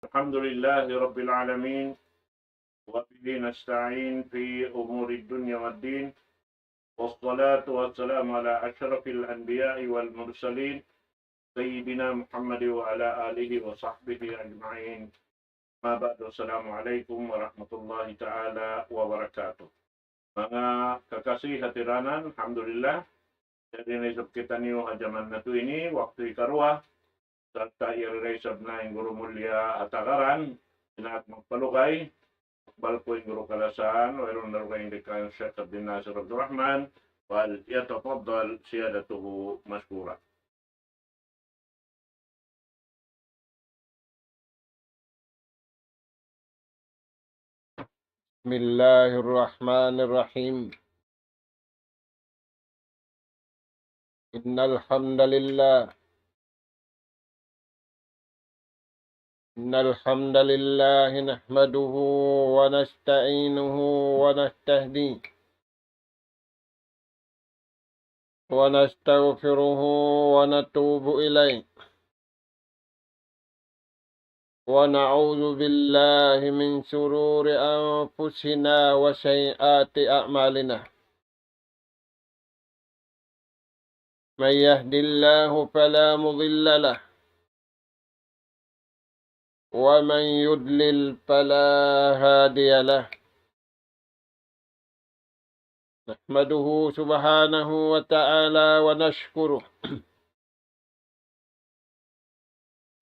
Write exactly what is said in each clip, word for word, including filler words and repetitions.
الحمد لله رب العالمين، وبه نستعين في أمور الدنيا والدين، والصلاة والسلام على أشرف الأنبياء والمرسلين، سيدنا محمد وعلى آله وصحبه أجمعين. أما بعد، السلام عليكم ورحمة الله تعالى وبركاته. Manga kakasi ha tiranan, alhamdulillah. Yari na isab kitaniyu ha jaman natu' ini, waktu hikaruwa, sarta' yari na isab na in guru mulya ha tagaran, in aku magpalugay, balik ku in guru kalasahan, wayruun na dugaing di' kan Sheikh Abdul Nasir Abdul Rahman, فليتفضل سيادته مشكورا. بسم الله الرحمن الرحيم. إن الحمد لله، إن الحمد لله نحمده ونستعينه ونستهديه ونستغفره ونتوب إليه، ونعوذ بالله من شرور أنفسنا وسيئات أعمالنا. من يهد الله فلا مضل له، ومن يضلل فلا هادي له. نحمده سبحانه وتعالى ونشكره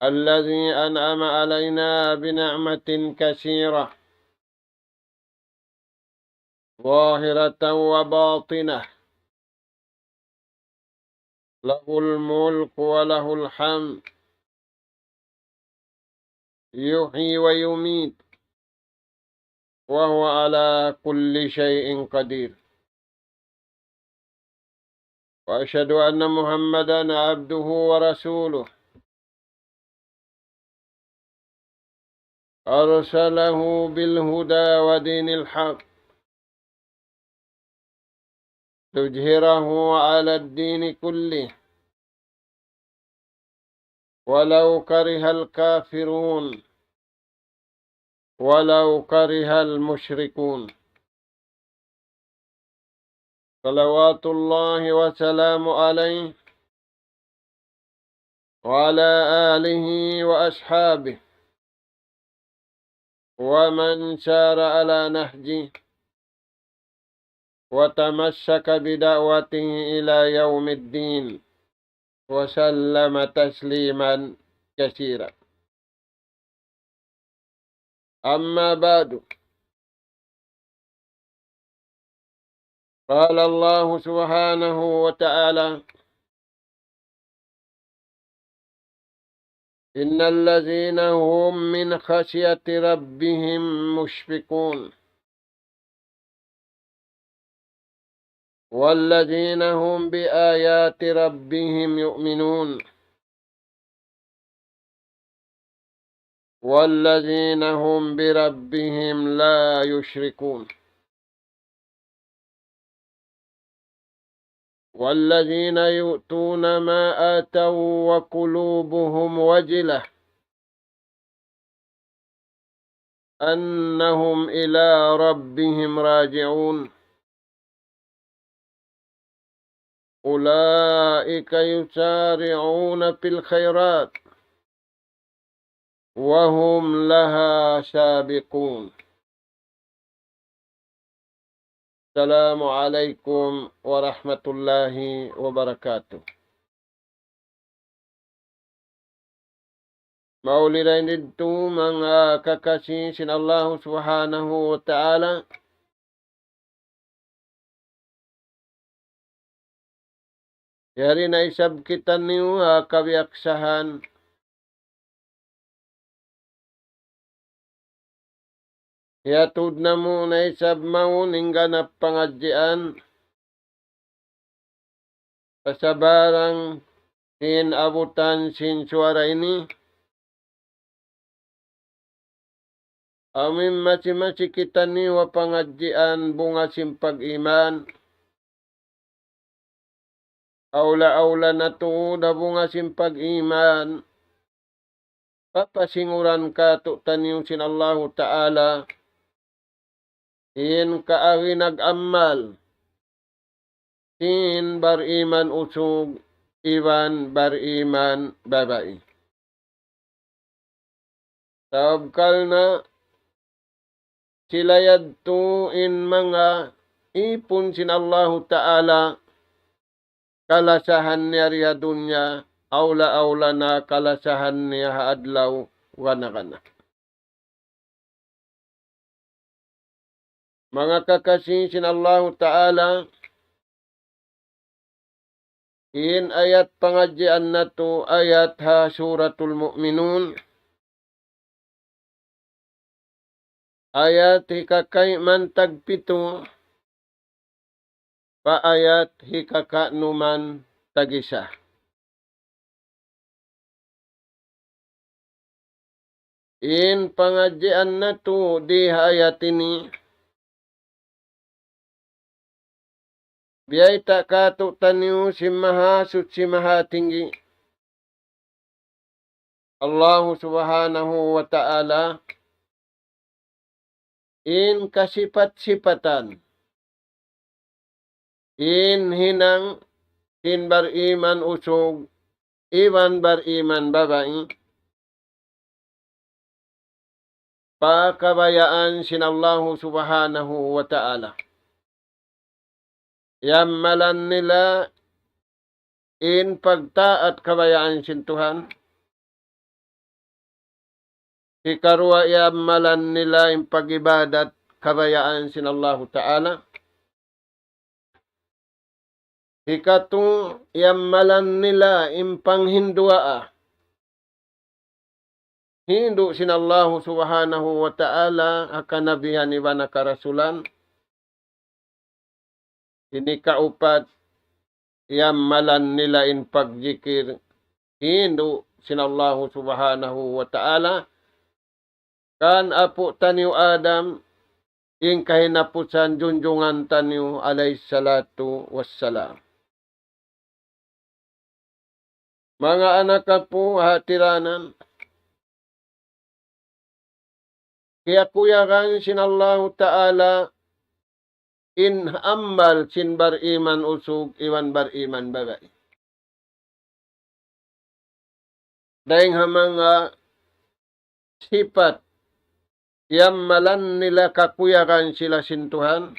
الذي أنعم علينا بنعمة كثيرة ظاهرة وباطنة، له الملك وله الحمد، يحيي ويميت، وهو على كل شيء قدير. وأشهد أن محمدا عبده ورسوله، أرسله بالهدى ودين الحق ليظهره على الدين كله ولو كره الكافرون، ولو كره المشركون. صلوات الله وسلامه عليه وعلى آله وأصحابه ومن سار على نهجه وتمسك بدعوته إلى يوم الدين، وسلم تسليما كثيرا. أما بعد، قال الله سبحانه وتعالى: إن الذين هم من خشية ربهم مشفقون، والذين هم بآيات ربهم يؤمنون، والذين هم بربهم لا يشركون. والذين يؤتون ما آتوا وقلوبهم وجلة أنهم إلى ربهم راجعون. أولئك يسارعون في الخيرات وهم لها سابقون. السلام عليكم ورحمة الله وبركاته. Mauli dayn didtu manga kakasi sin Allahu Subhanahu wa Ta'ala. Yari na isab kitaniyu ha kabiyaksahan. Hiyatud namu' na isab mawn in ganap pangadjian. Pasabarang sin abutan sin suwara ini. Amu in masi-masi kitaniyu ha pangadjian bunga sin pag-iman. Awla-awla na tuud ha bunga sin pag-iman. papasinguran kātu'niyu sin Allahu Ta'ala in kaagi nag-amal sin bariman usug iban bariman babai. Sabab karna' sila yadtu in manga ipun sin Allahu Ta'ala, kalasahan niya di ha dunya, awla-awla na kalasahan niya ha adlaw gana-gana. Manga kakasi sin Allahu Ta'ala, in ayat pangadjian natu' ayat ha Suratul Mu'minun, ayat hikakayman tagpitu, pa ayat hikakanuman tagisa. In pangadjian natu' di ha ayat ini, biyayta' kātu'niyu sin Mahasuchi Mahatinggi, Allahu Subhanahu wa Ta'ala, in kasipat-sipatan, in hinang sin bariman usug iban bariman babai, pa kabayaan sin Allahu Subhanahu wa Ta'ala. Iyammalan nila in pagtaat kabayaan sin Tuhan. Hikaruwa, iyammalan nila in pag-ibadat kabayaan sin Allahu Ta'ala. Hikatu, iyammalan nila in panghinduwaa hindu' sin Allahu Subhanahu wa Ta'ala, ha kanabihan iban ha karasulan. Ini kaupat, iyammalan nila in pagjikir hindu' sin Allahu Subhanahu wa Ta'ala kan apu' taniyu Adam, in kahinapusan junjungan taniyu alayhis salatu wassalam. Manga anak apu' ha tiranan, kiyakuyagan sin Allahu Ta'ala in amal sin bariman usug iban bariman babai. Dayn ha manga sipat, iyammalan nila kakuyagan sila sin Tuhan.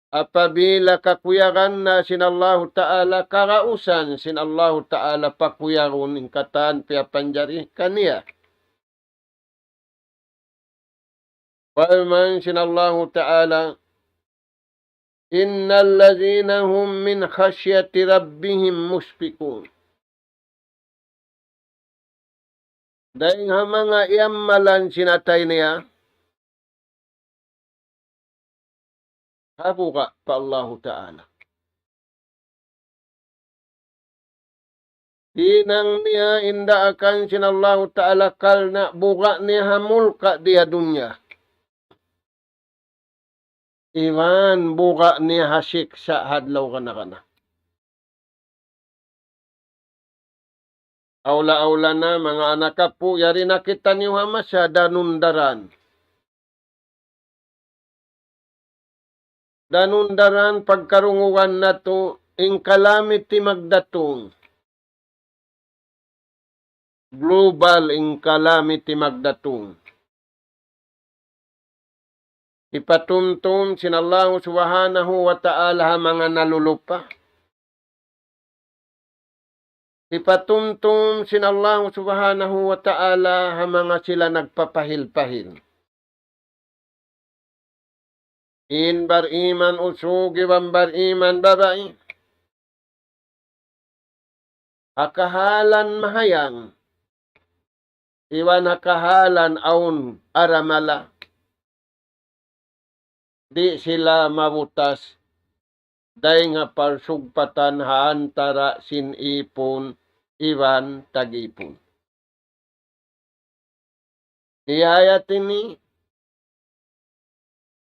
Apabila kakuyagan na sin Allahu Ta'ala, karausan sin Allahu Ta'ala pakuyagun in katan piyapanjari kaniya. Parman sin Allahu Ta'ala, إن الذين هم من خشية ربهم مشفقون. Dayn ha manga iyammalan sin atay niya, ha buga' pa Allahu Ta'ala. Hinang niya in daakan sin Allahu Ta'ala karna' buga' niya ha mulka' di ha dunya. Iban buga' niya ha siksa' ha adlaw gana-gana. Awla-awla na, manga anak apu', yari na kitaniyu ha masa danundaran. Danundaran pagkarungugan natu', in calamity magdatung. Global in calamity magdatung. Hipatumtum sin Allahu Subhanahu wa Ta'ala ha manga nalulupa. Hipatumtum sin Allahu Subhanahu wa Ta'ala ha manga sila nagpapahil-pahil. In bariman usug iban bariman babai, ha kahalan mahayang iban ha kahalan awn aramala, di' sila mabutas dayn ha parsugpatan ha antara' sin ipun iban tag-ipun. Di ha ayat ini,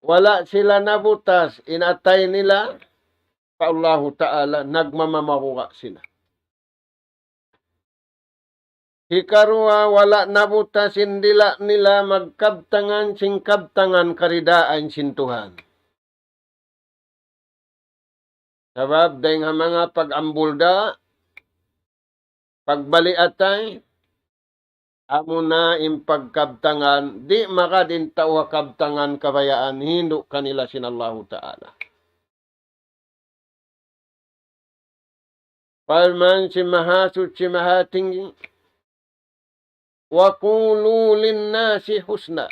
wala' sila nabutas, in atay nila pa Allahu Ta'ala, nagmamamabuga' sila. Hikaruwa, wala' nabuta' sin dila' nila magkabtangan sin kabtangan karidaan sin Tuhan. Sabab dayng ha manga pag-ambulda, pagbali' atay, amuna in pagkabtangan, di' makadin tau ha kabtangan kabayaan hindu' kanila sin Allahu Ta'ala. Parman sin Mahasuchi Mahatinggi, وقولوا للناس حسنا.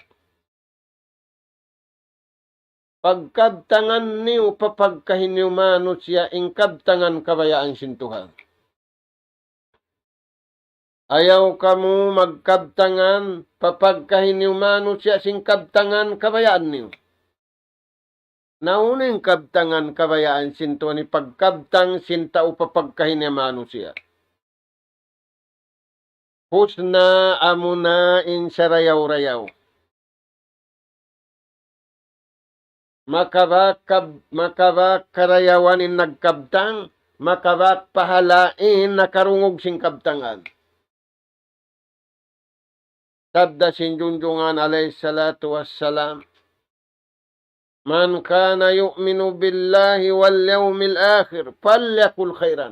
Pagkabtangan niyu pa pagkahi niyu manusiya' in kabtangan kabayaan sin Tuhan. Ayaw kamu magkabtangan pa pagkahi niyu manusiya' sin kabtangan kabayaan niyu. Na unu in kabtangan kabayaan sin Tuhan, in pagkabtang sin tau pa pagkahi niya manusiya'. Husna amuna in sarayaw-rayaw. Makabak kab-, makabak karayawan in nagkabtang, makabak pahala' in nakarungug sin kabtangan. Sabda sin Junjungan alayhi salatu wassalam, من كان يؤمن بالله واليوم الآخر فليقل خيرا.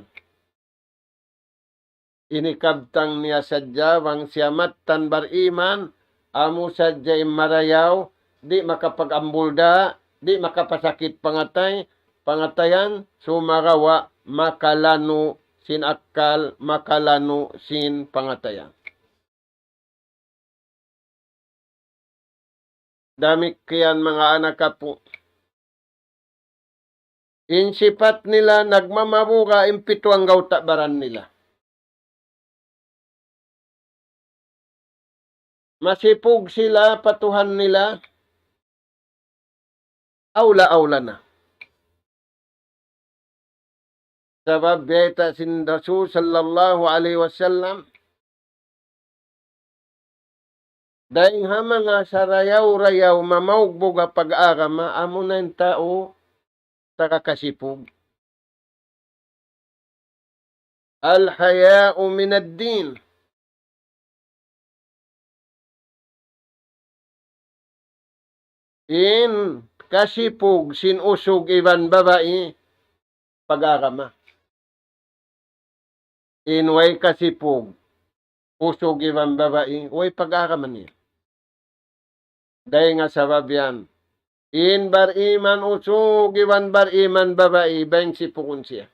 Ini kabtang niya sadja bang siya mattan bariman, amu sadja in marayaw, di' makapag-ambulda', di' makapasakit pangatay, pangatayan, sumagawa' makalanu' sin akkal, makalanu' sin pangatayan. Damikkiyan manga anak apu'. In sipat nila nagmamabuga' in pitu anggawta' baran nila. Masipug sila pa Tuhan nila, awla-awla na. Sabab biyayta' sin Rasul sallallahu alayhi wasallam, dayng ha manga sarayaw-rayaw mamaugbug ha pag-agama, amuna in tau taga kasipug. الحياء من الدين. In kasipug sin usug iban babai pag-agama. In way kasipug usug iban babai, way pag-agama niya. Dayng ha sabab yan, in bariman usug iban bariman babai, bang sipugun siya.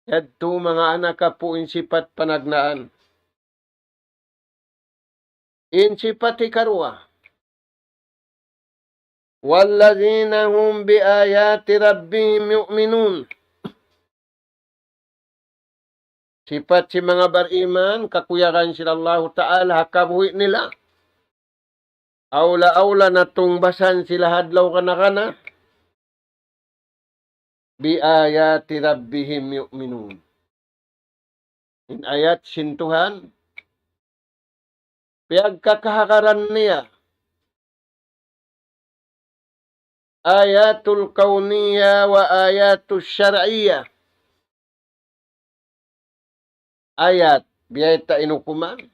Yadtu manga anak apu' in sipat panagnaan. In sipat hikaruwa. والذين هم بآيات ربهم يؤمنون. Sipat sin manga bariman, kakuyagan sin Allahu Ta'ala ha kabuhi' nila. Awla-awla na tungbasan sila ha adlaw kana-kana. بآيات ربهم يؤمنون. In ayat sin Tuhan, piyagkakahagaran niya. آيات الكونية وآيات الشرعية. Ayat, biyayta' in hukuman.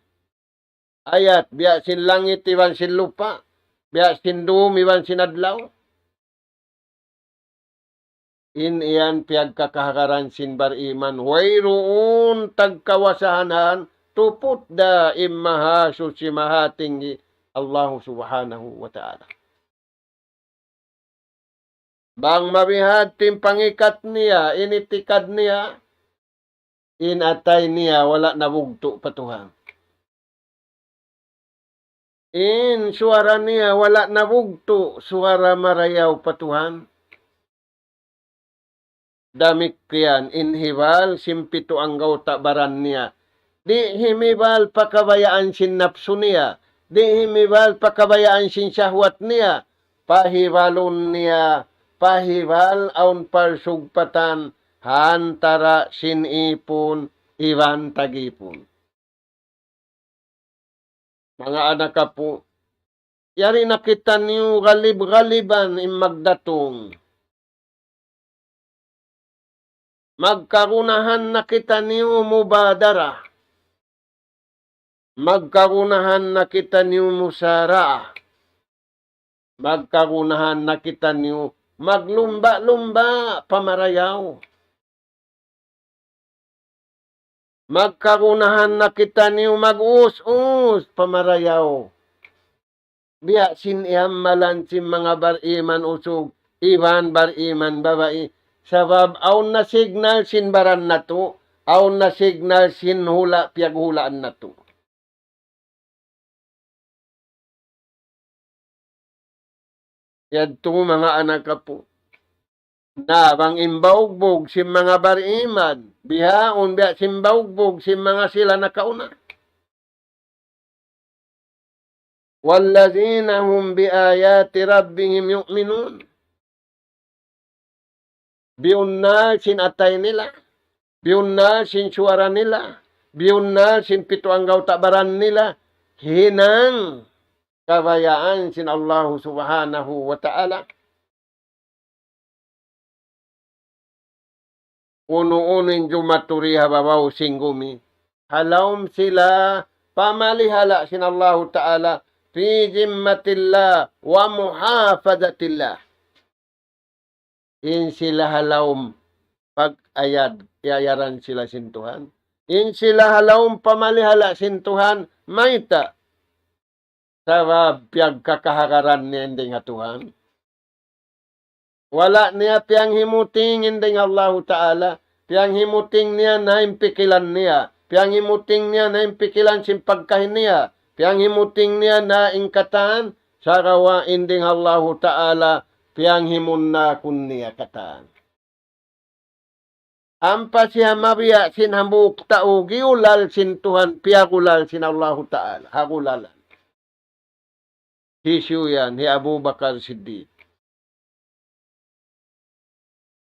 Ayat, biya' sin langit iban sin lupa'. Biya' sin dum iban sin adlaw. In yan piyagkakahagaran sin bariman. Wayruun tagkawasahan tuput da in Mahasuchi Mahatinggi Allahu Subhanahu wa Ta'ala. Bang mabihadtu in pangikat niya, in itikad niya, in atay niya wala' nabugtu' pa Tuhan. In suwara niya wala' nabugtu', suwara marayaw pa Tuhan. Damikkiyan in hibal sin pitu anggawta' baran niya. Di' himibal pa kabayaan sin napsu niya. Di' himibal pa kabayaan sin sahwat niya. Pahibalun niya, pahibal awn parsugpatan ha antara' sin ipun iban tag-ipun. Manga anak apu', yari na kitaniyu galib-galiban in magdatung. Magkagunahan na kitaniyu mubadara. Magkagunahan na kitaniyu musara'a. Magkagunahan na kitaniyu maglumba'-lumba' pa marayaw. Magkagunahan na kitaniyu mag-us-us pa marayaw. Biya' sin iyammalan sin manga bariman usug, iban bariman babai. Sabab awn na signal sin baran natu', awn na signal sin hula' piyaghulaan natu'. Yadtu manga anak apu'. Na bang in baugbug sin manga bariman, bihaun biya' sin baugbug sin manga sila nakauna. وَالَّذِينَ هُمْ بِآيَاتِ رَبِّهِمْ يُؤْمِنُونَ. Biyunnal sin atay nila, biyunnal sin suwara nila, biyunnal sin pitu anggawta' baran nila, hinang kabayaan sin Allahu Subhanahu wa Ta'ala. Unu-unu in jumaturi ha babaw sin gumi, ha lawm sila pamalihala' sin Allahu Ta'ala, في ذمة الله ومحافظة الله. In sila ha lawm pag-ayad, iyayaran sila sin Tuhan. In sila ha lawm pamalihala' sin Tuhan, mayta'? Sabab piyagkakahagaran niya in dayng ha Tuhan. Wala' niya piyanghimuting in dayng ha Allahu Ta'ala. Piyanghimuting niya na in pikilan niya. Piyanghimuting niya na in pikilan sin pagkahi niya. Piyanghimuting niya na in katan, sagawa' in dayng ha Allahu Ta'ala, piyanghimunnakun niya katan. Ampa siya mabiya' sin hambuuk tau giyulal sin Tuhan, piyagulal sin Allahu Ta'ala, hagulalan. Hisiyu yan? Hi Abu Bakar Siddiq.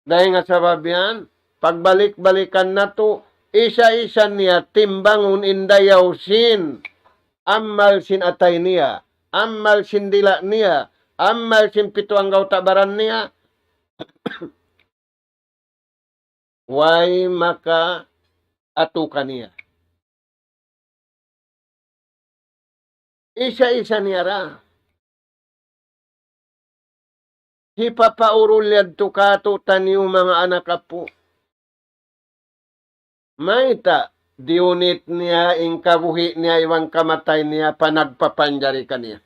Dayn ha sabab yan, pagbalik-balikan natu', isa-isa niya timbangun in dayaw sin amal sin atay niya, amal sin dila' niya, amal sin pitu anggawta' baran niya, way makaatu kaniya. Isa-isa niya ra. Hipapaurul yadtu kātu'niyu manga anak apu'. Mayta', diyunit niya in kabuhi' niya iban kamatay niya pa nagpapanjari kaniya.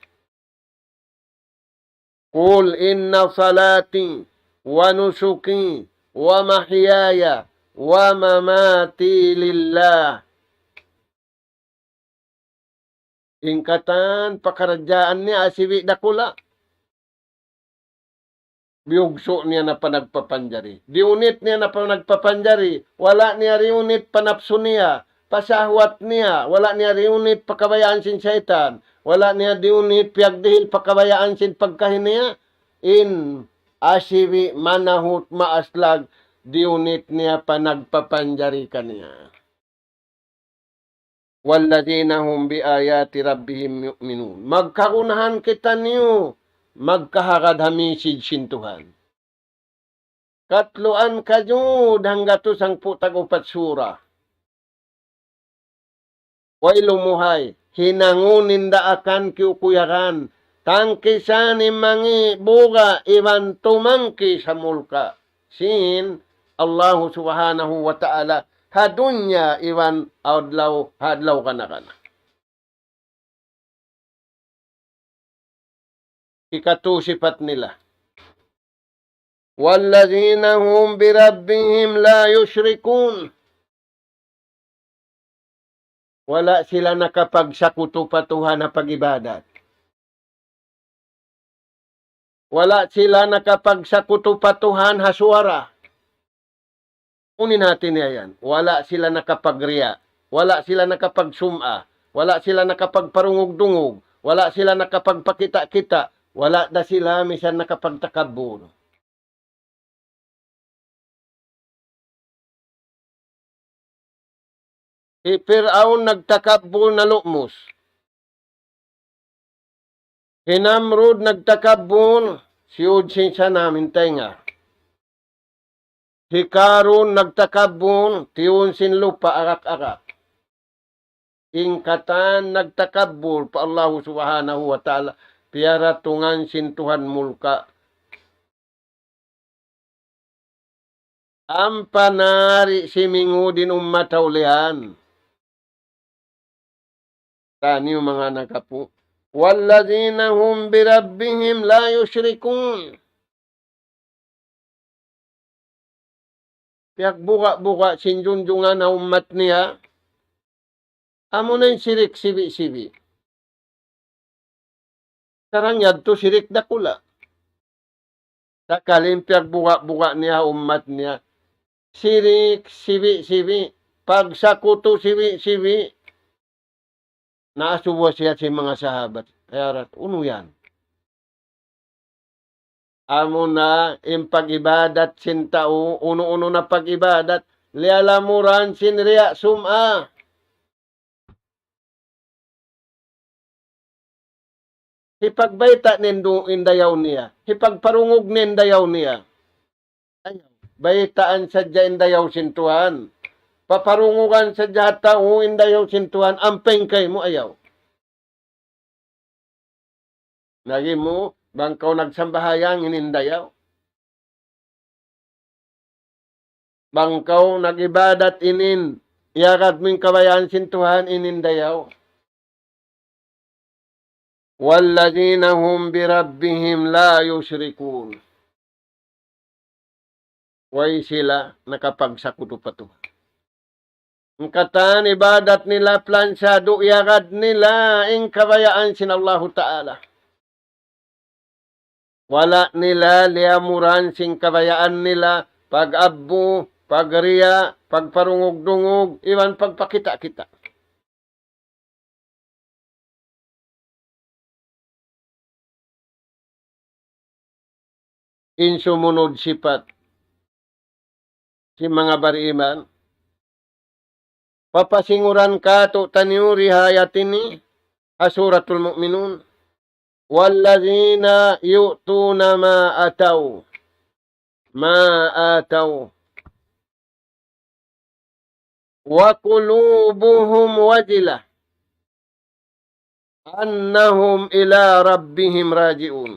قل إن صلاتي ونسكي ومحياي ومماتي لله. In katan pakaradjaan niya asibi' dakula'. Biyugsu' niya na pa nagpapanjari. Diyunit niya na pa nagpapanjari. Wala' niya diyunit pa napsu niya, pa sahwat niya. Wala' niya diyunit pa kabayaan sin saytan. Wala' niya diyunit piyagdihil pa kabayaan sin pagkahi niya. In asibi' manahut maaslag, diyunit niya pa nagpapanjari kaniya. والذين هم بآيات ربهم يؤمنون. Magkagunahan kitaniyu magkahagad ha message sin Tuhan. Katluan kajud hanggatus hangpu' tag-upat sura. Way lumuhay, hinangun in daakan kiyukuyagan, tangkisan in mangi' buga' iban tumangkis ha mulka' sin Allahu Subhanahu wa Ta'ala ha dunya iban adlaw, adlaw kana-kana. Ikatu sipat nila. والذين هم بربهم لا يشركون. Wala' sila nakapagsakutu pa Tuhan ha pag-ibadat. Wala' sila nakapagsakutu pa Tuhan ha suwara. Unu in hati niya yan? Wala' sila nakapagriya', wala' sila nakapagsum'a, wala' sila nakapagparungug-dungug, wala' sila nakapagpakita'-kita', wala' da sila misan nakapagtakabbur. Hi Pir'aun nagtakabbur na lu'mus. Hi Namrud nagtakabbur, siyud sin sanam in taynga. Hi Karun nagtakabbur, tiyun sin lupa' arak-arak. In katan nagtakabbur pa Allahu Subhanahu wa Ta'ala, piyaratungan sin Tuhan mulka'. Ampa na di' simingud in ummat ha ulihan. Taniyu manga anak apu'. وَالَّذِينَ هُمْ بِرَبِّهِمْ لَا يُشْرِكُونَ. Piyagbuga'-buga' sin junjungan ha ummat niya. Amuna in sirik sibi'-sibi'. Sarang yadtu sirik dakula'. Sakali in piyagbuga'-buga' niya ha ummat niya. Sirik sibi'-sibi'. Pagsakutu sibi'-sibi'. Naasubu siya sin manga sahabat. Ay arat, unu yan? Amuna in pag-ibadat sin tau, unu-unu na pag-ibadat, liyalamuran sin riya' sum'a. Hipagbayta' niya in du-, in dayaw niya. Hipagparungug niya in dayaw niya. Ayaw. Baytaan sadja in dayaw sin Tuhan. Paparungugan sadja ha tau in dayaw sin Tuhan. Ampa in kaymu ayaw. Lagi' mu, bang kaw nagsambahayang ini in dayaw. Bang kaw nag-ibadat ini in, iyagad mu in kabayaan sin Tuhan ini in dayaw. وَالَّذِينَ هُمْ بِرَبِّهِمْ لَا يُشْرِكُونَ. Way sila nakapagsakutu pa Tuhan. In katan ibadat nila planchado, iyagad nila in kabayaan sin Allahu Ta'ala. Wala' nila liyamuran sin kabayaan nila, pag-abbu, pagriya, pagparungug-dungug, iban pagpakita'-kita'. In sumunud sipat sin manga bariman. Papasinguran kātu'niyu ha ayat ini, ha Suratul Mu'minun. وَالَّذِينَ يُؤْتُونَ مَا آتَوْا، مَا آتَوْا، وَقُلُوبُهُمْ وَجِلَةٌ أَنَّهُمْ إِلَىٰ رَبِّهِمْ رَاجِعُونَ.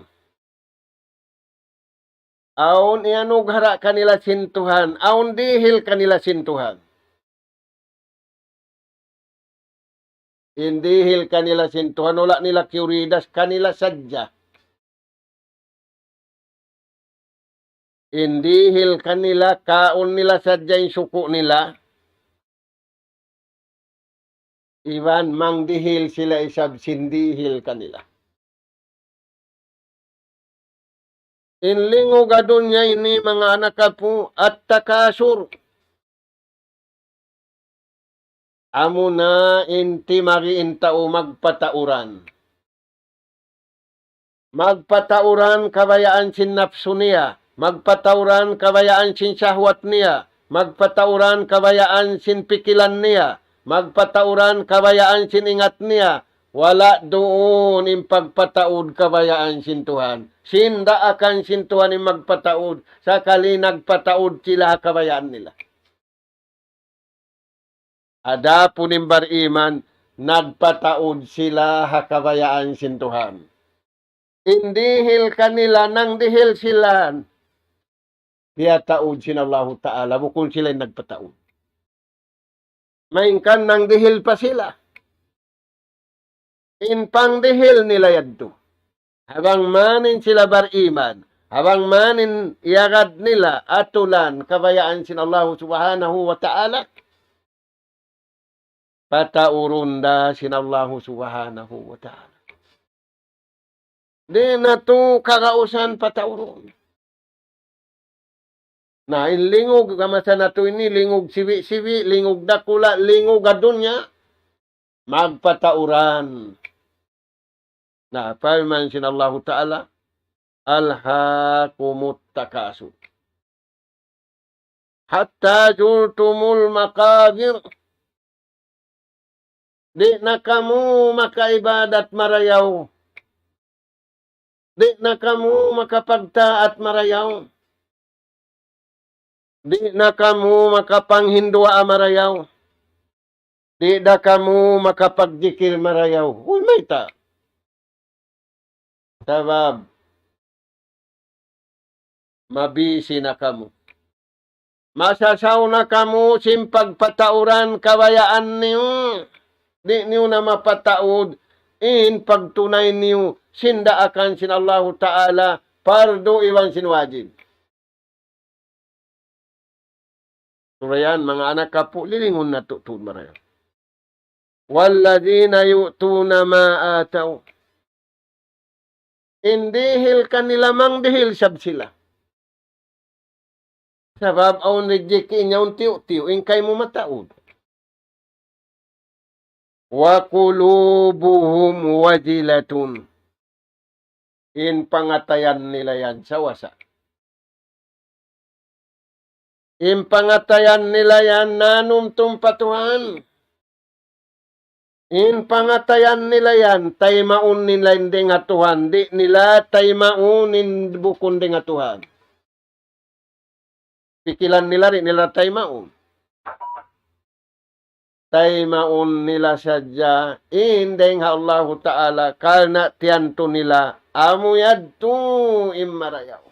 Awn iyanugara' kanila sin Tuhan, awn dihil kanila sin Tuhan. In dihil kanila sin Tuhan, wala' nila kiyuridas, kanila sadja. In dihil kanila, kaun nila sadja in suku' nila. Iban mangdihil sila isab sin dihil kanila. In lingug ha dunya ini, manga anak apu', at-takasur. Amuna in timari in tau magpatauran. Magpatauran kabayaan sin napsu niya, magpatauran kabayaan sin sahwat niya, magpatauran kabayaan sin pikilan niya, magpatauran kabayaan sin ingat niya. Wala' duun in pagpataud kabayaan sin Tuhan. Sin daakan sin Tuhan in magpataud, sakali nagpataud sila ha kabayaan nila. Adapun in bariman, nagpataud sila ha kabayaan sin Tuhan. In dihil kanila, nangdihil sila, piyataud sin Allahu Ta'ala, bukun sila in nagpataud. Malayngkan nangdihil pa sila. In pangdihil nila yadtu. Ha bang man in sila bariman, ha bang man in iyagad nila atulan kabayaan sin Allahu Subhanahu wa Ta'ala, pataurun da sin Allahu Subhanahu wa Ta'ala. Di' natu' kagausan pataurun. Na, in lingug ha masa natu' ini, lingug sibi'-sibi', lingug dakula', lingug ha dunya, magpatauran. Na, parman sin Allahu Ta'ala, أَلْهَاكُمُ التَّكَاثُرُ حَتَّىٰ زُرْتُمُ الْمَقَابِرَ. Di' na kamu makaibadat marayaw. Di' na kamu makapagtaat marayaw. Di' na kamu makapanghinduwaa marayaw. Di' na kamu makapagjikil marayaw. Uy, mayta'? Sabab, mabisi na kamu. Masasaw na kamu sin pagpatauran kabayaan niyu. Di' niyu na mapataud in pagtunay niyu sin daakan sin Allahu Ta'ala, pardu iban sin wajib. Sura yan, manga anak apu', lilingun natu' tuud marayaw. والذين يؤتون ما آتوا. In dihil kanila, mangdihil isab sila. Sabab awn rijiki' niya, awn tiyu'-tiyu', in kaymu mataud. وقلوبهم وجلة. In pangatayan nila yan sawasa. In pangatayan nila yan nanumtum pa Tuhan. In pangatayan nila yan, taymaun nila in dayn ha Tuhan, di' nila taymaun in bukun dayn ha Tuhan. Pikilan nila, di' nila taymaun. Taymaun nila sadja in dayn ha Allahu Ta'ala, karna' tiyantu nila amu yadtu in marayaw.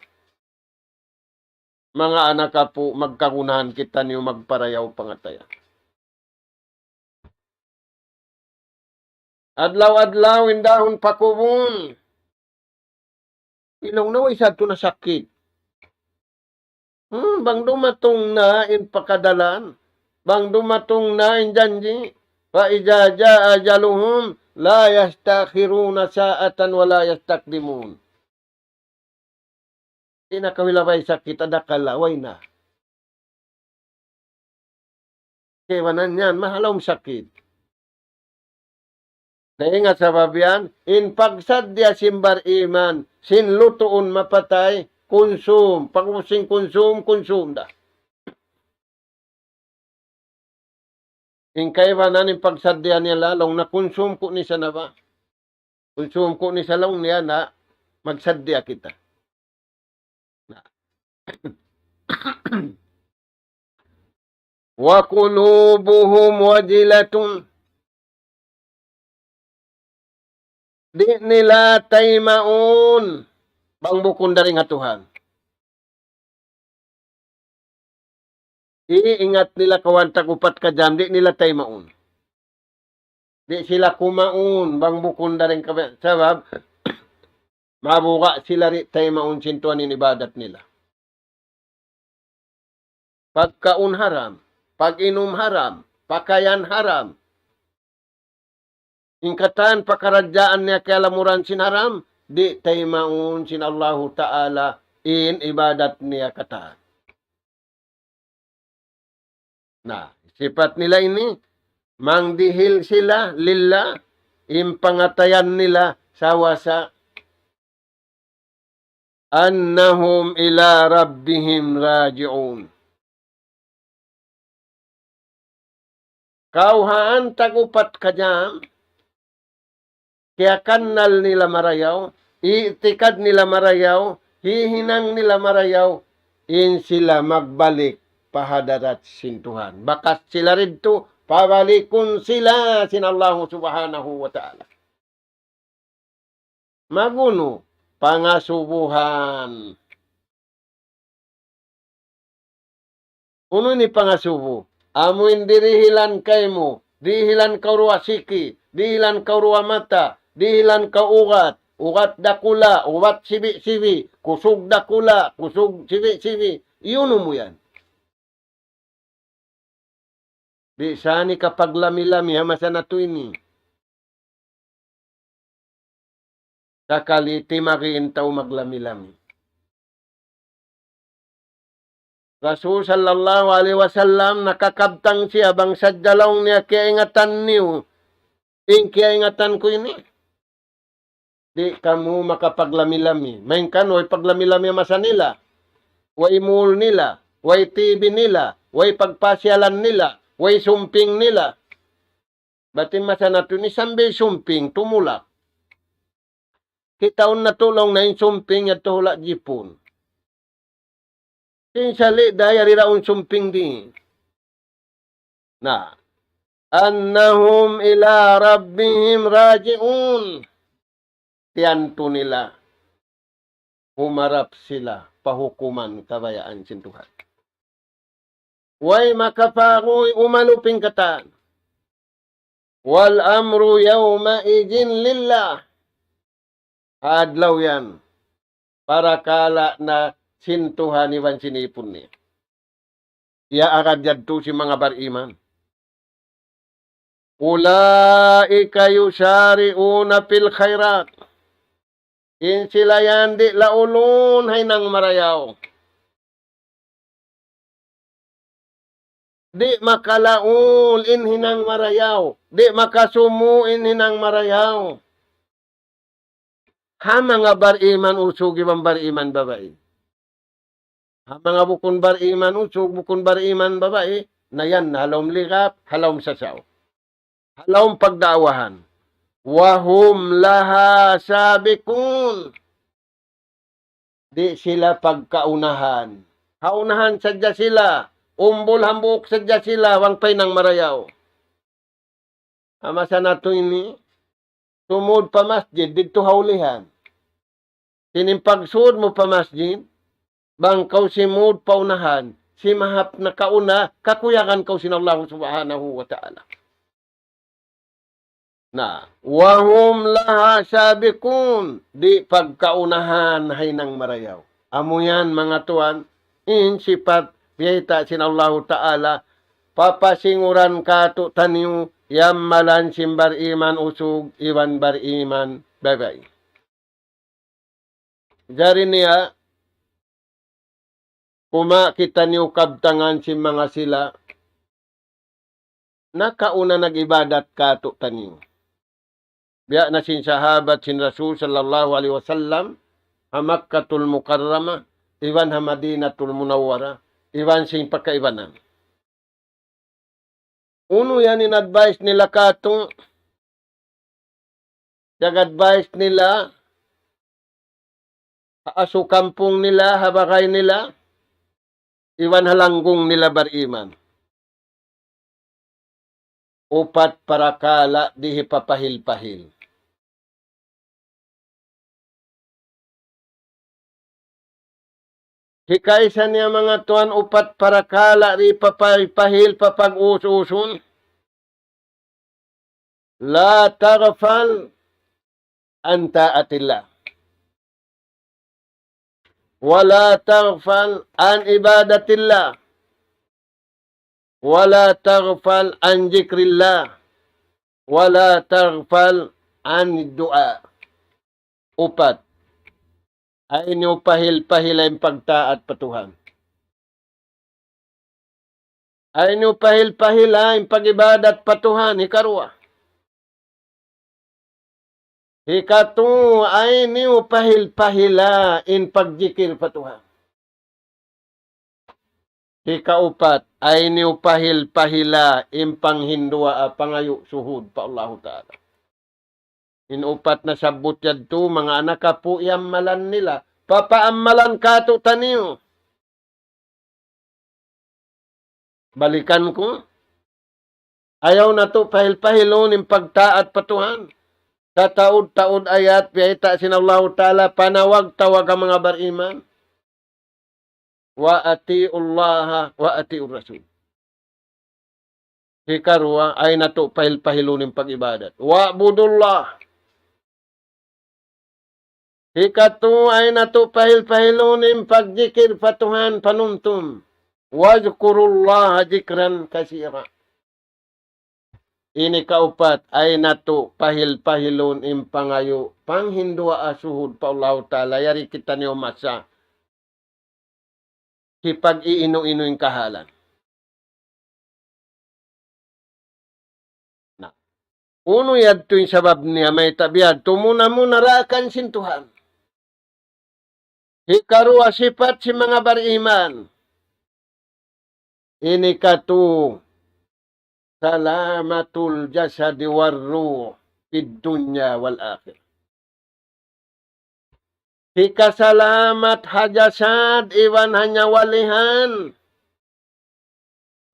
Manga anak apu', magkagunahan kitaniyu magparayaw pangatayan. Adlaw-adlaw in dahun pa kubul. Laung niya way sadtu nasakit. Hmm, bang dumatung na in pakadalan, bang dumatung na in janji', فإذا جاء أجلهم لا يستأخرون ساعة ولا يستقدمون. Di' na kaw hilabay sakit, adakala', way na. Kaibanan yan, mahal awn sakit. Dayn ha sabab yan, in pagsaddiya sin bariman, sin lutuun mapatay, kunsum, pag-ubus sin kunsum, kunsum da. In kaibanan in pagsaddiya nila, laung niya kunsum ku ni sa na ba? Kunsum ku ni sa, laung niya, na magsaddiya kita. Na. وقلوبهم وجلة. Di' nila taymaun bang bukun dayn ha Tuhan. Iingat nila kawhaan tag upat ka jam, di' nila taymaun. Di' sila kumaun bang bukun dayn ha Tuhan. Sabab, mabuga' sila di' taymaun sin Tuhan in ibadat nila. Pagkaun haram, pag-inum haram, pakayan haram. In katan pakaradjaan niya kiyalamuran sin haram, di' taymaun sin Allahu Ta'ala in ibadat niya katan. Na, sipat nila ini, mangdihil sila, lillah, in pangatayan nila, sawasa, أنهم إلى ربهم راجعون. Kawhaan tag upat ka jam, kiyakannal nila marayaw, i'tikad nila marayaw, hihinang nila marayaw, in sila magbalik pa hadarat sin Tuhan. Bakas sila didtu, pabalikun sila sin Allahu Subhanahu wa Ta'ala. Mag-unu? Pangasubuhan. Unu ini pangasubu? Amu in dirihilan kaymu, dihilan kaw duwa siki, dihilan kaw duwa mata, dihilan kaw ugat, ugat dakula', ugat sibi'-sibi', kusug dakula', kusug sibi'-sibi'. Iyunu mu yan. Di' sa ni kapaglami-lami ha masa natu' ini. Sakali timari in tau maglami-lami. Rasul sallallahu alayhi wasallam nakakabtang siya bang sadja laung niya kiyaingatan niyu in kiyaingatan ku ini. Di' kamu makapaglami-lami. Malayngkan way paglami-lami ha masa nila. Way mall nila, way T V nila, way pagpasyalan nila, way sumping nila. Bat in masa natu' ini sambil sumping, tumulak. Kitaun natu' laung niya in sumping yadtu hula' Jipun. Sin sali' da yari ra un sumping di. Na. أنهم إلى ربهم راجعون. Tiyantu nila. Humarap sila pa hukuman kabayaan sin Tuhan. Way makapaguy umalup in katan. والأمر يومئذ لله. Ha adlaw yan, parakala' na sin Tuhan iban sin ipun niya. Iyaagad yadtu sin manga bariman. أولئك يسارعون في الخيرات. In sila yan di' laulun ha hinang marayaw. Di' makalaul in hinang marayaw. Di' makasumu in hinang marayaw. Ha manga bariman usug iban bariman babai. Ha manga bukun bariman usug, bukun bariman babai, na yan, ha lawm ligap, ha lawm sasaw. Ha lawm pagdaawahan. وهم لها سابقون. Di' sila pagkaunahan. Ha unahan sadja sila. Umbul hambuuk sadja sila, bang pa hinang marayaw. Ha masa natu' ini, sumud pa masjid, didtu ha ulihan. Sin in pagsud mu pa masjid, bang kaw simud pa unahan, simahap nakauna, kakuyagan kaw sin Allah Subhanahu wa Ta'ala. Na, وهم لها سابقون, di' pagkaunahan ha hinang marayaw. Amu yan, manga tuwan, in sipat biyayta' sin Allahu Ta'ala, papasinguran kātu'niyu, yammalan sin bariman usug, iban bariman babai. Jari niya, kuma' kitaniyu kabtangan sin manga sila, nakauna nag-ibadat kātu'niyu. Biya' na sin sahabat sin Rasul sallallahu alayhi wasallam, ha Makkatul Mukarramah, iban ha Madinatul Munawwarah, iban sin pagkaibanan. Unu yan in advice nila kātu'? Piyag-advice nila, ha asu kampung nila, ha bagay nila, iban ha langgung nila bariman. Upat parakala' di' hipapahil-pahil. Hikaisa niya manga tuwan upat parakala' di' hipapahil-pahil pa pag-us-usun. لا تغفل عن طاعة الله. ولا تغفل عن عبادة الله. ولا تغفل عن ذكر الله. ولا تغفل عن الدعاء. Upat. Ayaw niyu pahil-pahila in pagtaat pa Tuhan. Ayaw niyu pahil-pahila in pag-ibadat pa Tuhan, hikaruwa. Hikatū, ayaw niyu pahil-pahila in pagjikil pa Tuhan. Hikaupat, ayaw niyu pahil-pahila in panghinduwaa, pangayu' suhud pa Allahu Ta'ala. In upat nasabbut yadtu, manga anak apu', iyammalan nila. Papaammalan kātu'niyu. Balikan ku, ayaw natu' pahil-pahilun in pagtaat pa Tuhan. Sataud-taud ayat, biyayta' sin Allahu Ta'ala, panawag-tawag ha manga bariman. وأطيعوا الله وأطيعوا الرسول. Hikaruwa, ayaw natu' pahil-pahilun in pag-ibadat. واعبدوا الله. Hikatū, ayaw natu' pahil-pahilun in pagjikil pa Tuhan panumtum. واذكروا الله ذكرا كثيرا. Ini kaupat, ayaw natu' pahil-pahilun in pangayu', panghinduwaa suhud pa Allahu Ta'ala, yari kitaniyu masa hipag-iinu-inu in kahalan. Na, unu yadtu in sabab niya mayta' biyadtu, muna-muna daakan sin Tuhan. Hikaruwa sipat sin manga bariman. Ini katū, سلامة الجسد والروح في الدنيا والآخرة. Hikasalamat ha jasad iban ha nyawalihan.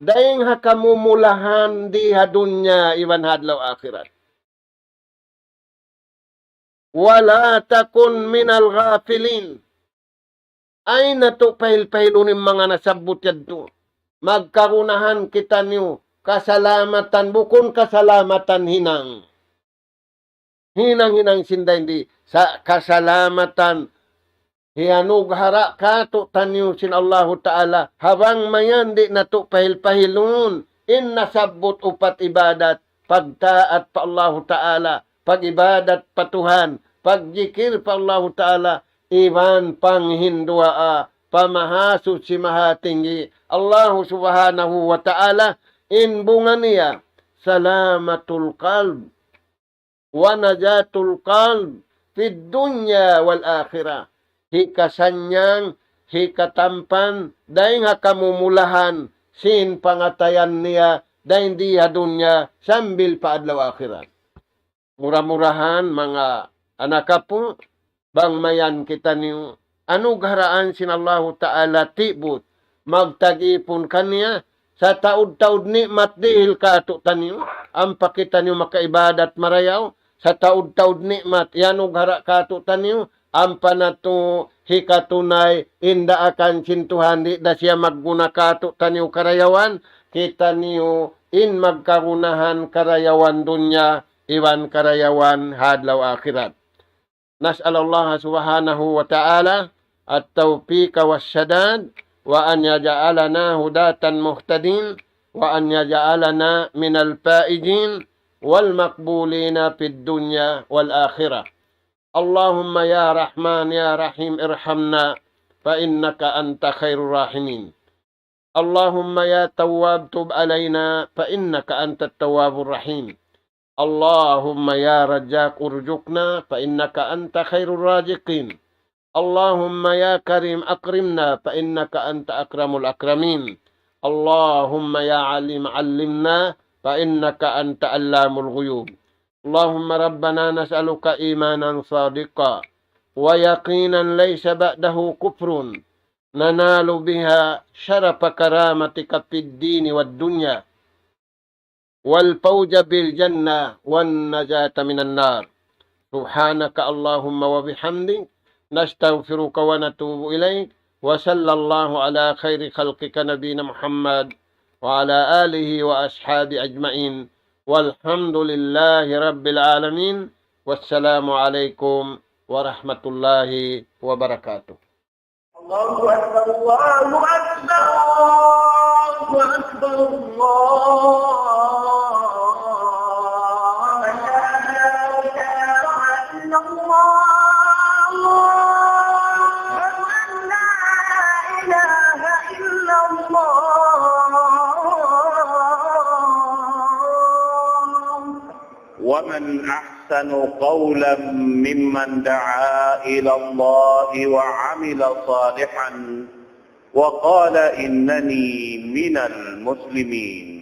Dayng ha kamumulahan di ha dunya iban ha adlaw akhirat. ولا تكن من الغافلين. Ayaw natu' pahil-pahilun in manga nasabbut yadtu. Magkagunahan kitaniyu kasalamatan, bukun kasalamatan hinang. Hinang-hinang sin dayn di sa kasalamatan hiyanughara' kātu'niyu sin Allahu Ta'ala, ha bang mayan di' natu' pahil-pahilun in nasabbut upat ibadat, pagtaat pa Allahu Ta'ala, pag-ibadat pa Tuhan, pagjikil pa Allahu Ta'ala, iban panghinduwaa pa Mahasuchi Mahatinggi Allahu Subhanahu wa Ta'ala. In bunga niya, سلامة القلب ونجاة القلب في الدنيا والآخرة. Hikasannyang, hikatampan, dayng ha kamumulahan sin pangatayan niya, dayng di ha dunya sambil pa adlaw akhirat. Mura-murahan, manga anak apu', bang mayan kitaniyu anugharaan sin Allahu Ta'ala tibuuk, magtag-ipun kaniya, sataud-taud ni'mat dihil kātu'niyu, ampa kitaniyu makaibadat marayaw, sataud-taud ni'mat iyanughara' kātu'niyu, ampa natu' hikatunay in daakan sin Tuhan, di' da siya magguna kātu'niyu karayawan, kitaniyu in magkagunahan karayawan dunya, iban karayawan ha adlaw akhirat. نسأل الله سبحانه وتعالى التوفيق والسداد، وأن يجعلنا هداة مهتدين، وأن يجعلنا من الفائزين والمقبولين في الدنيا والآخرة. اللهم يا رحمن يا رحيم ارحمنا فإنك أنت خير الراحمين. اللهم يا تواب تب علينا فإنك أنت التواب الرحيم. اللهم يا رزاق ارزقنا فإنك أنت خير الرازقين. اللهم يا كريم أكرمنا فإنك أنت أكرم الأكرمين. اللهم يا عليم علمنا فإنك أنت علام الغيوب. اللهم ربنا نسألك إيمانا صادقا ويقينا ليس بعده كفر ننال بها شرف كرامتك في الدين والدنيا والفوز بالجنة والنجاة من النار. سبحانك اللهم وبحمدك، نستغفرك ونتوب إليك، وصلى الله على خير خلقك نبينا محمد وعلى آله وأصحابه أجمعين، والحمد لله رب العالمين، والسلام عليكم ورحمة الله وبركاته. الله أكبر، الله أكبر، الله أكبر، الله أكبر. لا إله إلا الله. أشهد أن لا إله إلا الله. ومن أحسن قولا ممن دعا إلى الله وعمل صالحا وقال إنني من المسلمين.